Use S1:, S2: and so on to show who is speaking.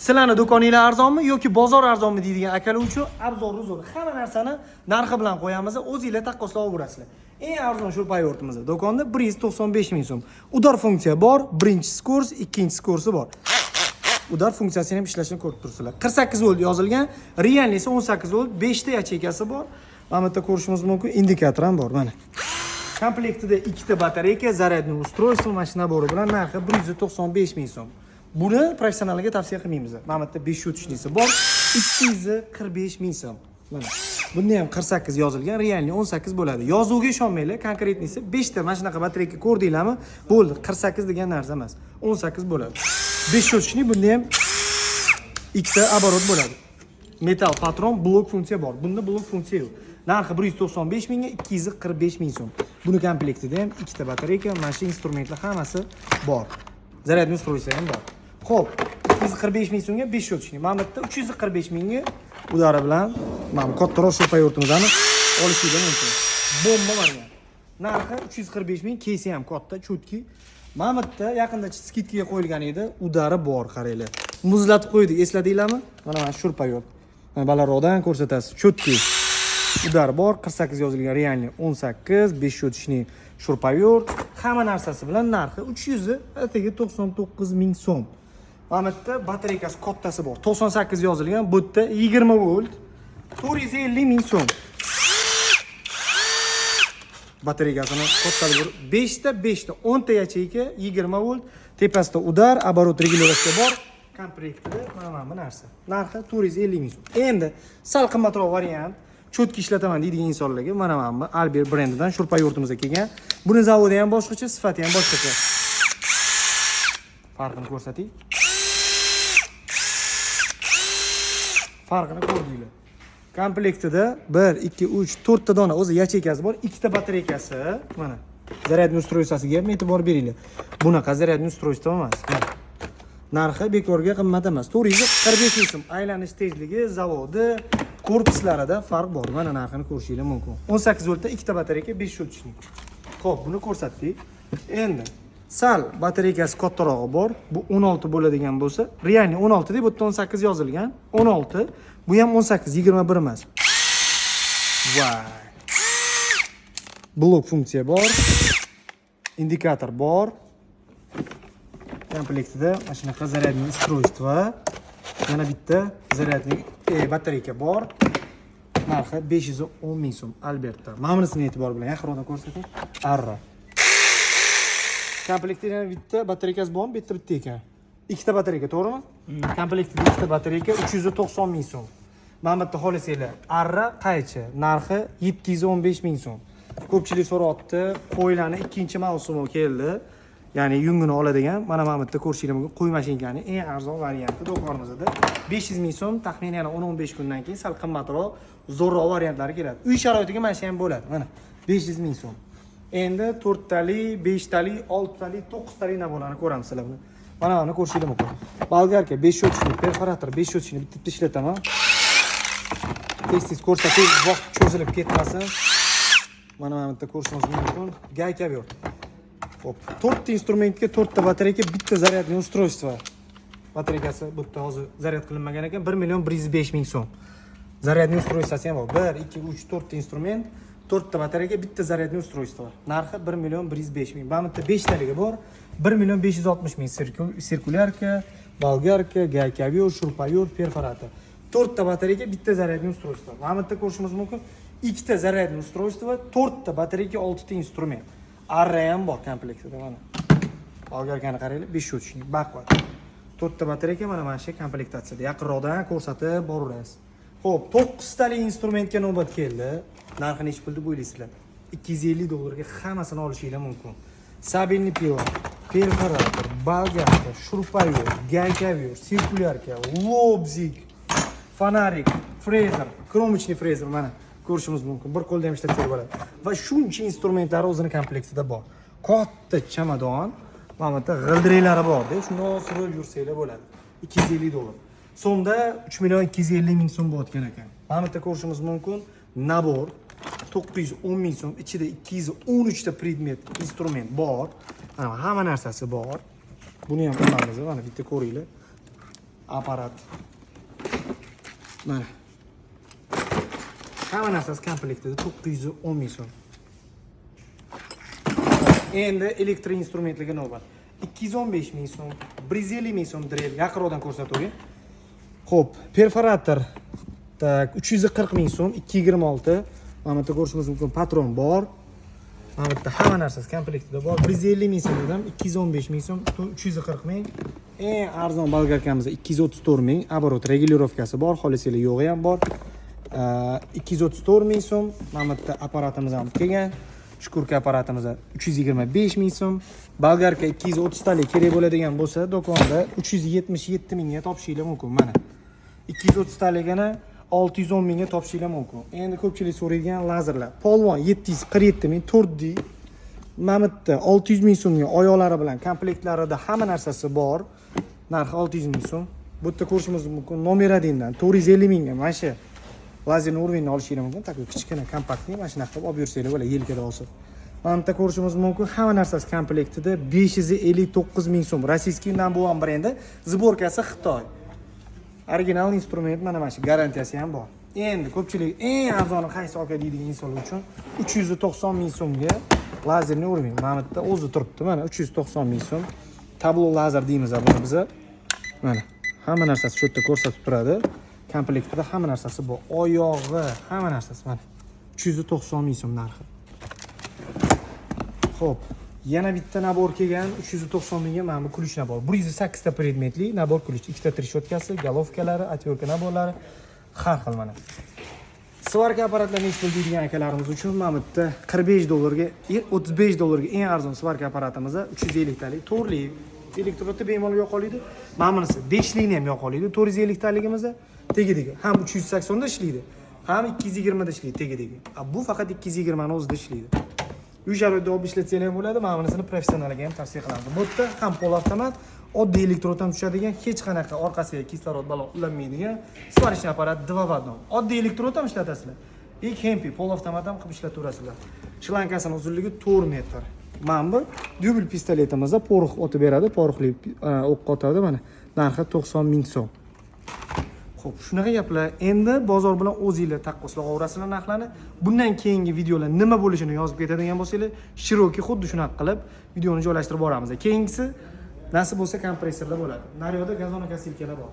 S1: Sizlarni do'koninglar arzonmi yoki bozor arzonmi deydigan akalar uchun обзор zo'r. Hamma narsani narxi bilan qo'yamiz, o'zinglar taqqoslab olaverasizlar. Eng arzon шуруповёрт imiz do'konda 195 ming so'm. Удар funksiya bor, birinchi скорость, ikkinchi скорость i bor. Удар funksiyasini ham ishlashini ko'rib turibsizlar. 48 volt yozilgan, реальный si 18 volt, 5 ta yacheykasi bor. Mana bu yerda ko'rishimiz mumkin, indikator ham bor mana. Komplektida ikkita batareyka, зарядный устройство, mana shu набор i bilan narxi 195 ming so'm. Buni professionallarga tavsiya qilmaymiz. Mana bu yerda 530 lisi bor, 245 ming so'm. Mana. Bunda ham 48 yozilgan, реальный 18 bo'ladi. Yozuvga ishonmanglar, конкретный si 5 ta mana shunaqa batareyka ko'rdinglarmi? Bo'ldi, 48 degan narsa emas. 18 bo'ladi. 530 bunda ham ikkita оборот bo'ladi. Metall patron, blok funksiya bor. Bunda blok funksiya yo'q. Narxi 195 mingga 245 ming so'm. Buni komplektida ham ikkita batareyka, mana shu instrumentlar hammasi bor. Зарядный устройство ham bor. Xo'p, 245 ming so'mga 530. Mana bu yerda 345 mingga удар i bilan mana bu kattaroq шуруповёрт imizni olishingiz mumkin. Bomba variant. Narxi 345 ming, кейс i ham katta, чёткий. Mana bu yerda yaqinda скидка ga qo'yilgan edi, удар i bor, qaranglar. Muzlatib qo'ydik, esladinglarmi? Mana шуруповёрт. Mana balandroqdan ko'rsatasiz. Чёткий. Удар bor, 48 yozilgan, реальный 18, 530 шуруповёрт, hamma narsasi bilan narxi 300 atigi 99 ming so'm. Mana bu yerda batareykasi kattasi bor. 98 yozilgan, bu yerda 20 volt, 450 ming so'm. Batareykasini kattaligi 5 ta 5 ta 10 ta yacheyka, 20 volt, tepasida удар, оборот регулировка bor. Komplektida mana bu narsa. Narxi 450 ming so'm. Endi sal qimmatroq variant, чётко ishlataman deydigan insonlarga mana bu Albert brendidan шуруповёрт imizga kelgan. Buni zavodi ham boshqacha, sifati ham boshqacha. Farqini ko'rsating. Farqini ko'rdinglar. Komplektida 1, 2, 3, 4 ta dona o'zi yacheykasi bor, ikkita batareykasi. Mana. Зарядный устройство siga ham e'tibor beringlar. Bunaqa зарядный устройство emas. Mana. Narxi bekorga qimmat emas. 445 ming so'm. Aylanish tezligi, zavodi, korpuslarida farq bor. Mana narxini ko'rishingiz mumkin. 18 voltda ikkita batareyka, 530 ming. Xo'p, buni ko'rsatdik. Endi sal batareykasi kattarog'i bor. Bu 16 bo'ladigan bo'lsa, реальный 16 deb bu yerda 18 yozilgan. 16, bu ham 18, 21 emas. Voy. Blok funksiya bor. Indikator bor. Komplektida mana shunaqa зарядный устройство, yana bitta зарядный batareyka bor. Narxi 510 ming so'm Albertda. Mana bunisini e'tibor bilan yaqinroqdan ko'rsating. Arra. Komplektida yana bitta batareykasi bormi? Bu yerda bitta ekan. Ikkita batareyka, to'g'rimi? Komplektida ikkita batareyka 390 ming so'm. Mana bu yerda xohlasanglar, arra qaychi, narxi 715 ming so'm. Ko'pchilik so'rayapti, qo'ylarni ikkinchi mavsumi keldi. Ya'ni yungini oladigan, mana bu yerda ko'rishingiz mumkin. Qo'y mashinkani eng arzon varianti do'konimizda 500 ming so'm, taxminan yana 10-15 kundan keyin sal qimmatroq, zo'rroq variantlari keladi. Uy sharoitiga mana shu ham bo'ladi. Mana 500 ming so'm. Endi to'rttali, beshtali, oltitali, to'qqiztali набор larni ko'ramiz sizlar bilan. Mana buni ko'rishingiz mumkin. Болгарка 530, perforator 530 ni bitta bitta ishlataman. Tez tez ko'rsatib, vaqt cho'zilib ketmasin. Mana bu yerda ko'rishimiz mumkin. Гайковёрт. Xo'p, to'rtta instrumentga to'rtta batareyka, bitta зарядный устройство. Batareykasi bu yerda hozir zaryad qilinmagan ekan, 1 million 105 ming so'm. Зарядный устройство si ham bor. 1, 2, 3, 4 ta instrument, 4 ta batareyka, bitta зарядный устройство. Narxi 1 million 105 ming. Mana bu yerda 5 taligi bor. 1 million 560 ming. Циркулярка, болгарка, гайковёрт, шуруповёрт, perforator. To'rtta batareyka, bitta зарядный устройство. Mana bu yerda ko'rishimiz mumkin. Ikkita зарядный устройство, to'rtta batareyka, oltita instrument. Arra ham bor komplektida mana. Болгарка ni qaranglar, 530 ming baquvvat. To'rtta batareyka mana shu komplektatsiyada. Yaqinroqdan ko'rsatib boraverasiz. Xo'p, to'qqiztali instrumentga navbat keldi. Narxi nechi pul deb o'ylaysizlar? 250 dollarga hammasini olishinglar mumkin. Сабельный пила, perforator, болгарка, шуруповёрт, гайковёрт, циркулярка, лобзик, фонарик, frezer, кромочный frezer mana ko'rishimiz mumkin. Bir qo'lda ham ishlatsak bo'ladi. Va shuncha instrumentlar o'zini komplektida bor. Katta chamadon, mana bu yerda g'ildiraklari bor-da, shundoq surib yursanglar bo'ladi. 250 dollar. So'mda 3 million 250 ming so'm bo'layotgan ekan. Mana bu yerda ko'rishimiz mumkin. Набор 910 ming so'm, ichida 213 ta predmet, instrument bor. Mana hamma narsasi bor. Buni ham olamiz, mana bitta ko'ringlar. Apparat. Mana. Hamma narsasi komplektida 910 ming so'm. Endi elektr instrumentlarga navbat. 215 ming so'm, 150 ming so'm дрель, yaqinroqdan ko'rsatavering. Xo'p, perforator. Так, 340 ming so'm, 226. Mana bu yerda ko'rishimiz mumkin, patron bor. Mana bu yerda hamma narsasi komplektida bor. 150 ming so'm dedim, 215 ming so'm, 340 ming. Eng arzon болгарка miz 234 ming, оборот регулировка si bor, xohlasanglar yo'g'i ham bor. 234 ming so'm. Mana bu yerda apparatimiz ham kelgan. Шкурка apparatimiz 325 ming so'm. Болгарка 230 talik kerak bo'ladigan bo'lsa, do'konda 377 mingga topishinglar mumkin mana. 230 taligini 610 mingga topishinglar mumkin. Endi ko'pchilik so'raydigan lazerlar. Polvon 747 ming 4D. Mana bu yerda 600 ming so'mga oyoqlari bilan komplektlarida hamma narsasi bor. Narxi 600 ming so'm. Bu yerda ko'rishimiz mumkin номер 1 dan 450 mingga mana shu лазерный уровень ni olishinglar mumkin. Такой kichkina, компактный, mana shunaqa qilib olib yursanglar bo'ladi yelkada osib. Mana bu yerda ko'rishimiz mumkin, hamma narsasi komplektida 559 ming so'm. Российский Number One brendi, сборка si Xitoy. Original instrument, mana shu garantiyasi ham bor. Endi ko'pchilik eng arzoni qaysi, aka, deydigan insonlar uchun 390 ming so'mga лазерный уровень. Mana bu yerda o'zi turibdi, mana 390 ming so'm. Tablo lazer deymiz buni biza. Mana hamma narsasi shu yerda ko'rsatib turadi. Komplektida hamma narsasi bor. Oyog'i, hamma narsasi mana. 390 ming so'm narxi. Xo'p, yana bitta набор kelgan 390 mingga, mana bu ключ набор. 108 ta predmetli набор ключ, ikkita трещотка si, головка lari, отвертка набор lari har xil mana. Сварка apparatlarini nechi pul deydigan akalarimiz uchun mana bu yerda 45 dollarga, 35 dollarga eng arzon сварка apparatimiz 350 talik, to'rtlik elektrodda bemalol yoqa oladi. Mana bunisi 5likni ham yoqa oladi. 450 taligimiz tegidagi ham 380 da ishlaydi, ham 220 da ishlaydi tegidagi. A bu faqat 220 ni o'zida ishlaydi. Uy sharoitida olib ishlatsanglar ham bo'ladi. Mana bunisini professionalga ham tavsiya qilamiz. Bu yerda ham полуавтомат, oddiy elektroddan tushadigan, hech qanaqa orqasiga kislorod balon ulanmaydigan сварочный apparat 2 в одном. Oddiy elektrod ham ishlatasizlar. И Kempy полуавтомат ham qilib ishlataverasizlar. Шланга sini uzunligi 4 metr. Mana bu дюбель pistoletimizda порох otib beradi, порох li o'q otadi mana. Narxi 90 ming so'm. Xo'p, shunaqa gaplar. Endi bozor bilan o'zinglar taqqoslaverasizlar narxlarni. Bundan keyingi videolar nima bo'lishini yozib ketadigan bo'lsanglar, широкий xuddi shunaqa qilib videoni joylashtirib boramiz. Keyingisi nasib bo'lsa kompressorlar bo'ladi. Naryoqda газонокосилка lar bor.